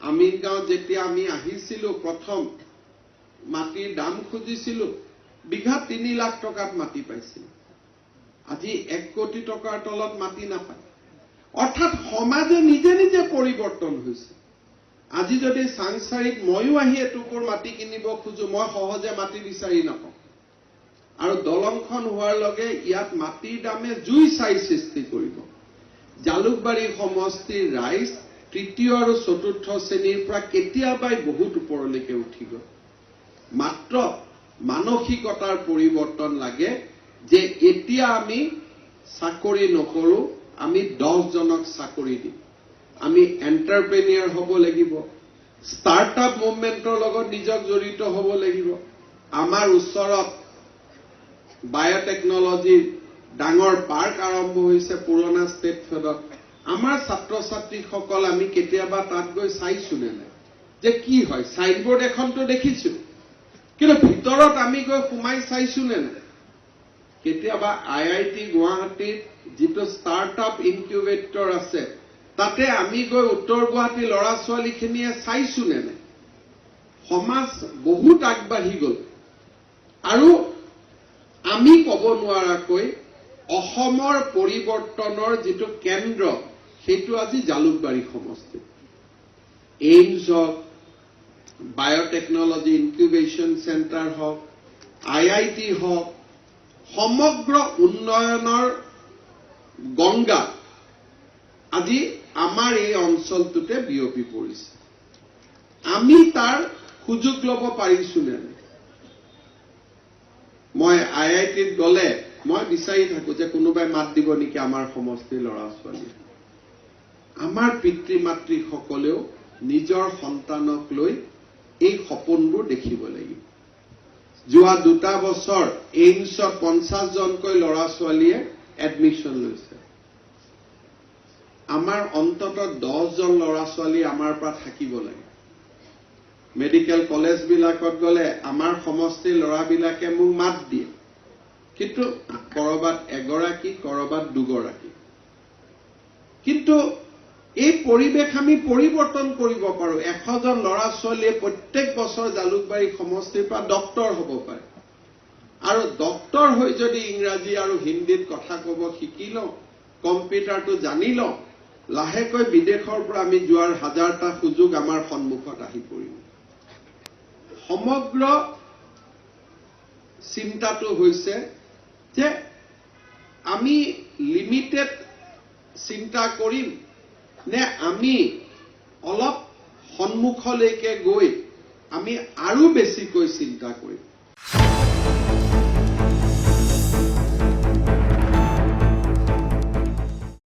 আমিনগাঁৱত যেতিয়া আমি আহিছিলো, প্ৰথম মাটিৰ দাম খুজিছিলো, বিঘা 3 লাখ টকাত মাটি পাইছিলো। আজি 1 কোটি টকাৰ তলত মাটি নাপায়। অৰ্থাৎ সমাজে নিজে নিজে পৰিৱৰ্তন হৈছে। আজি যদি চাংচাৰিত ময়ো আহি এটুকুৰ মাটি কিনিব খোজো, মই সহজে মাটি বিচাৰি নাপাওঁ। আৰু দলংখন হোৱাৰ লগে ইয়াত মাটিৰ দামে জুই চাই সৃষ্টি কৰিব। জালুকবাৰী সমষ্টিৰ ৰাইজ তৃতীয় আৰু চতুৰ্থ শ্ৰেণীৰ পৰা কেতিয়াবাই বহুত ওপৰলৈকে উঠি গ'ল। মাত্ৰ মানসিকতাৰ পৰিৱৰ্তন লাগে যে এতিয়া আমি চাকৰি নকৰো, আমি 10জনক চাকৰি দিম। আমি এণ্টাৰপ্ৰেনিয়ৰ হ'ব লাগিব, ষ্টাৰ্টআপ মুভমেণ্টৰ লগত নিজক জড়িত হ'ব লাগিব। আমাৰ ওচৰত বায়'টেকনলজিৰ ডাঙৰ পাৰ্ক আৰম্ভ হৈছে পুৰণা ষ্টেট ফেডত। আমাৰ ছাত্ৰ ছাত্ৰীসকল আমি কেতিয়াবা তাত গৈ চাইছোনে নাই যে কি হয়? চাইনবোৰ্ড এখনতো দেখিছো, কিন্তু ভিতৰত আমি গৈ সোমাই চাইছোনে নাই? কেতিয়াবা আই I T গুৱাহাটীত যিটো ষ্টাৰ্টআপ ইনকিউবেটৰ আছে, তাতে আমি গৈ উত্তৰ গুৱাহাটীৰ ল'ৰা ছোৱালীখিনিয়ে চাইছোনে নাই? সমাজ বহুত আগবাঢ়ি গ'ল আৰু আমি ক'ব নোৱাৰাকৈ অসমৰ পৰিৱৰ্তনৰ যিটো কেন্দ্ৰ, সেইটো আজি জালুকবাৰী সমষ্টি। এইমছ হওক, বায়'টেকনলজি ইনকিউবেশ্যন চেণ্টাৰ হওক, আই I T হওক, সমগ্ৰ উন্নয়নৰ গংগা আজি আমাৰ এই অঞ্চলটোতে বিয়পি পৰিছে। আমি তাৰ সুযোগ ল'ব পাৰিছো নে নাই? মই আই আই টিত গ'লে মই বিচাৰি থাকো যে কোনোবাই মাত দিব নেকি আমাৰ সমষ্টিৰ ল'ৰা ছোৱালীয়ে। আমাৰ পিতৃ মাতৃসকলেও নিজৰ সন্তানক লৈ এই সপোনবোৰ দেখিব লাগিব। যোৱা দুটা বছৰ এইমছত 50জনকৈ ল'ৰা ছোৱালীয়ে এডমিশ্যন লৈছে। আমাৰ অন্ততঃ 10জন ল'ৰা ছোৱালী আমাৰ পৰা থাকিব লাগে। মেডিকেল কলেজবিলাকত গ'লে আমাৰ সমষ্টিৰ ল'ৰাবিলাকে মোক মাত দিয়ে, কিন্তু কৰবাত এগৰাকী, কৰবাত দুগৰাকী। কিন্তু এই পৰিৱেশ আমি পৰিৱৰ্তন কৰিব পাৰো। 100জন ল'ৰা ছোৱালীয়ে প্ৰত্যেক বছৰ জালুকবাৰী সমষ্টিৰ পৰা ডক্তৰ হ'ব পাৰে। আৰু ডক্তৰ হৈ যদি ইংৰাজী আৰু হিন্দীত কথা ক'ব শিকি লওঁ, কম্পিউটাৰটো জানি লওঁ, লাহেকৈ বিদেশৰ পৰা আমি যোৱাৰ হাজাৰটা সুযোগ আমাৰ সন্মুখত আহি পৰিব। সমগ্ৰ চিন্তাটো হৈছে যে আমি লিমিটেড চিন্তা কৰিম নে আমি অলপ সন্মুখলৈকে গৈ আমি আৰু বেছিকৈ চিন্তা কৰিম?